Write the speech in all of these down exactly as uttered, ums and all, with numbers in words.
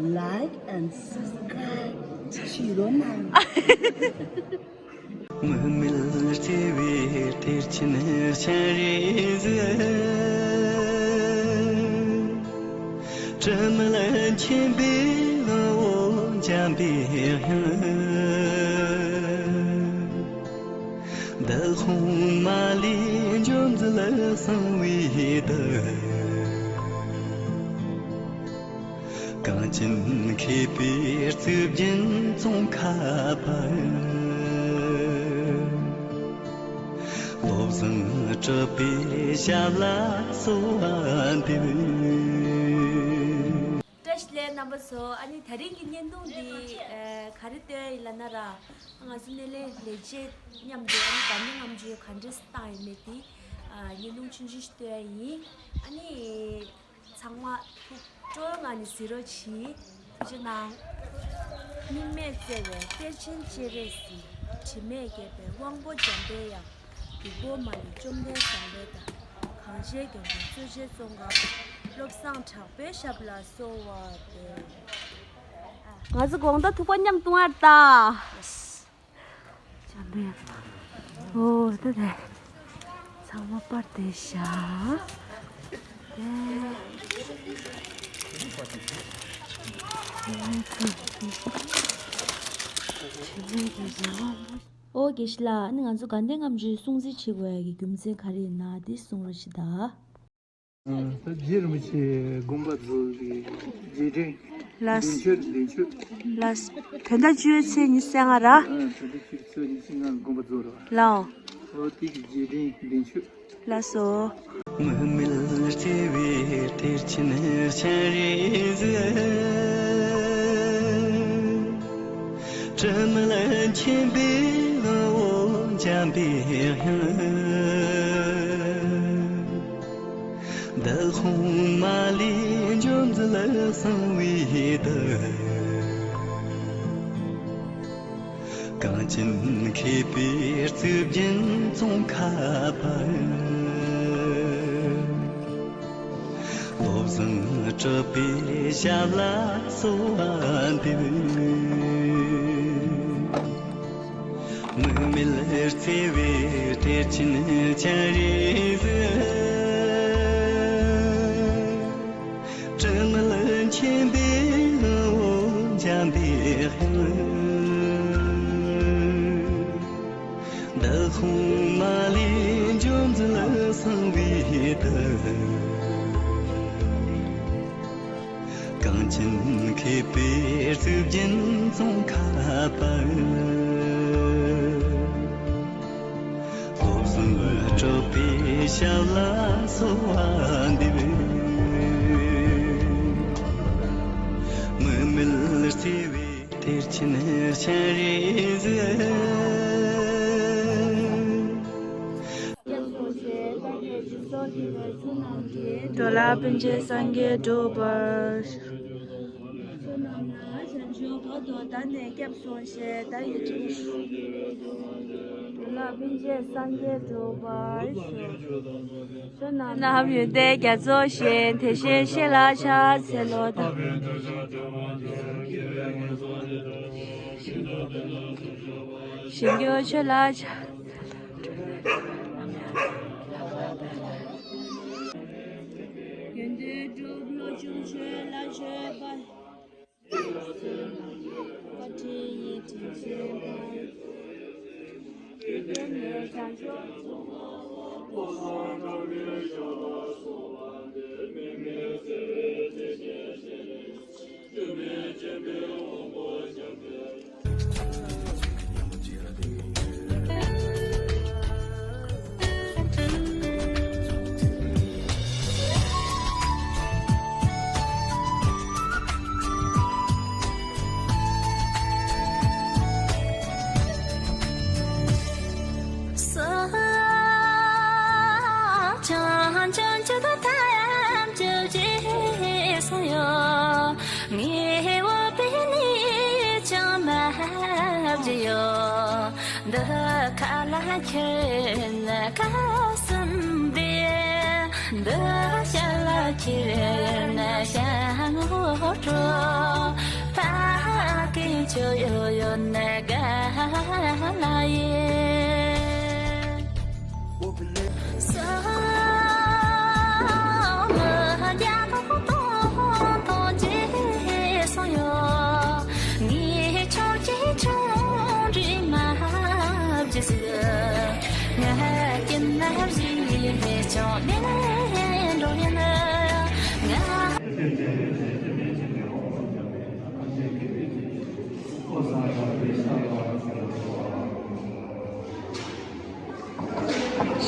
Like and subscribe བྱེད་རོགས་གནང་། མི་མེད་བརྩེ་བའི་གཏེར་ཆེན་སྤྱན་རས་གཟིགས། དྲི་མེད་མཁྱེན་པའི་ངོ་བོ་འཇམ་པའི་དབྱངས། འདི་ལྷུང་མ་ལས་འབྱུང་མཛད་གསང་བའི་གདུལ། གངས་ཅན་མཁས་པའི་གཙུག་རྒྱན་ཙོང་ཁ་པ། བློ་བཟང་གྲགས་པའི་ཞབས་ལ་གསོལ་བ་འདེབས། བཀྲ་ཤིས་བདེ་ལེགས་རྣམ་པ་ཚོ། ཨ་ནི་དེ་རིང་གི་བརྙན་ཐུང་འདི་ཨ་ག་རེ་སྟོན་ཡིན་ལབ་ན་ར། ང་ཚོ་སྣེ་ལེན་ལས་བྱེད་མཉམ་དུ་ཨ་ནི་དགའ་ལྡན་ལྔ་མཆོད་ག་འདྲས་བཏང་ཡོད་མེད་དེ་ཨ་བརྙན་ཐུང་ཆུང་ཆུང་ཞིག་སྟོན་ཡིན། ཨ་ནི། ཚང་མ་ཐུགས་སྤྲོ་ངང་ནས་གཟིགས་རོགས་གྱིས། ཐུགས་རྗེ་གནང་། དམིགས་མེད་བརྩེ་བའི་གཏེར་ཆེན་སྤྱན་རས་གཟིགས། དྲི་མེད་རྒྱལ་པོའི་དབང་པོ་འཇམ་པའི་དབྱངས། སྡིག་པོ་མ་ལུས་བཅོམ་ལྡན་བཟང་པོའི་བདག། གངས་ཅན་མཁས་པའི་གཙུག་རྒྱན་ཙོང་ཁ་པ། བློ་བཟང་གྲགས་པའི་ཞབས་ལ་གསོལ་བ་འདེབས། ང་ཚོ་དགོང་དག་ཐུག་པ་མཉམ་འཐུང་བར་ད། འཇམ་པའི་དབྱངས། ཨོ་ད་དེ། ཚང་མ་པར་དེ་བཞག་དེ། ཨོ་དགེ་བཤེས་ལགས། ཨ་ནི་ང་ཚོ་དགའ་ལྡན་ལྔ་མཆོད་སྲུང་བརྩི་བྱེད་དགོས་ཡ་གི་རྒྱུ་མཚན་ག་རེ་ཡིན་ན་དེ་གསུང་རོགས་བྱེད་ད། ད་རྗེ་རིན་པོ་ཆེ་དགོངས་པ་རྫོགས་པའི་རྗེས་དྲན། ལགས། འདི་མཆོད་འདི་མཆོད། ལགས། བོད་ཟླ་བཅུ་པའི་ཚེས་ཉི་ཤུ་རྩ་ལྔ་ར། ཨ་བོད་ཟླ་བཅུ་པའི་ཚེས་ཉི་ཤུ་རྩ་ལྔ་དགོངས་པ་རྫོགས་ར། ལགས། འོ་དེ་གི་རྗེས་དྲན་འདི་མཆོད། ལགས་སོ། མི་མེད་བརྩེ་བའི་གཏེར་ཆེན་སྤྱན་རས་གཟིགས། དྲི་མེད་མཁྱེན་པའི་ངོ་བོ་འཇམ་པའི་དབྱངས། འདི་ལྷུང་མ་ལས་འབྱུང་མཛད་གསང་བའི་གདུལ། གངས་ཅན་མཁས་པའི་གཙུག་རྒྱན་ཙོང་ཁ་པ། བློ་བཟང་གྲགས་པའི་ཞབས་ལ་གསོལ་བ་འདེབས། དམིགས་མེད་བརྩེ་བའི་གཏེར་ཆེན་སྤྱན་རས་གཟིགས། དྲི་མེད་མཁྱེན་པའི་ངོ་བོ་འཇམ་པའི་དབྱངས། འདི་ལྷུང་མ་ལས་འབྱུང་མཛད་གསང་བའི་གདུལ། གངས་ཅན་མཁས་པའི་གཙུག་རྒྱན་ཙོང་ཁ་པ། བློ་བཟང་གྲགས་པའི་ཞབས་ལ་གསོལ་བ་འདེབས། དམིགས་མེད་བརྩེ་བའི་གཏེར་ཆེན་སྤྱན་རས་གཟིགས། འགྲོ་ལ་ཕན་ཕྱིར་སངས་རྒྱས་འགྲུབ་པར་ཤོག། བསོད་ནམས་ལ་བྱང་ཆུབ་བར་དུ་བདག་ནི་སྐྱབས་སུ་མཆི། བདག་གིས་འདྲི་ཞུ། འགྲོ་ལ་ཕན་ཕྱིར་སངས་རྒྱས་འགྲུབ་པར་ཤོག། བསོད་ནམས་ཡོན་ཏན་རྒྱ་མཚོ་བཞིན། དེ་བཞིན་གཤེགས་ལ་ཕྱག་འཚལ་ལོ། ཞིང་སྐྱོང་མཆོད་ལ་ཕྱག། ཡོན་ཏན་གྲུབ་བློ་ཆུང་ཆོས་ལ་མཆོད་པ། བཀའ་དྲིན་ཡིད་བཞིན་སྤྱན་པ། ངེས་པར་པའི་ནི་ཅང་མ་བརྗེད་ཡོད། འདི་ཁ་ལ་ཁྱེར་ན་ཁ་ཟུམ་པས། འདི་ཞལ་ལ་ཁྱེར་ན་ཞལ་ངོ་སྤྲོ།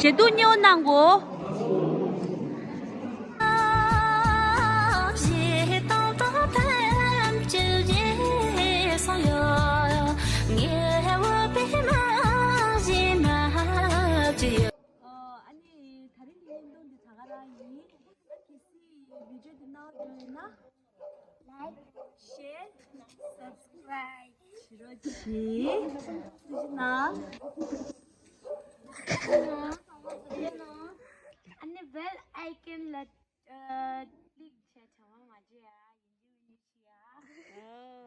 བྱེད་འདུག་སྙེའུ་གནང་གོ། ཨ་ནི་ད་རིང་གི་བརྙན་ཐུང་འདི་ད་ག་རང་ཡིན། གལ་སྲིད་བི་ཌི་ཡོ་འདི་ནང་འགྲོ་ཡོད་ན། Like, share, subscribe བྱེད་རོགས་གྱིས། ཐུགས་རྗེ་གནང་། ཨ་ནི་bell icon ལ་click བྱས་བྱ་བ་མ་བརྗེད་ཡ། ཡིན་གཅིག་མིན་གཅིག་བྱེད་ཡ།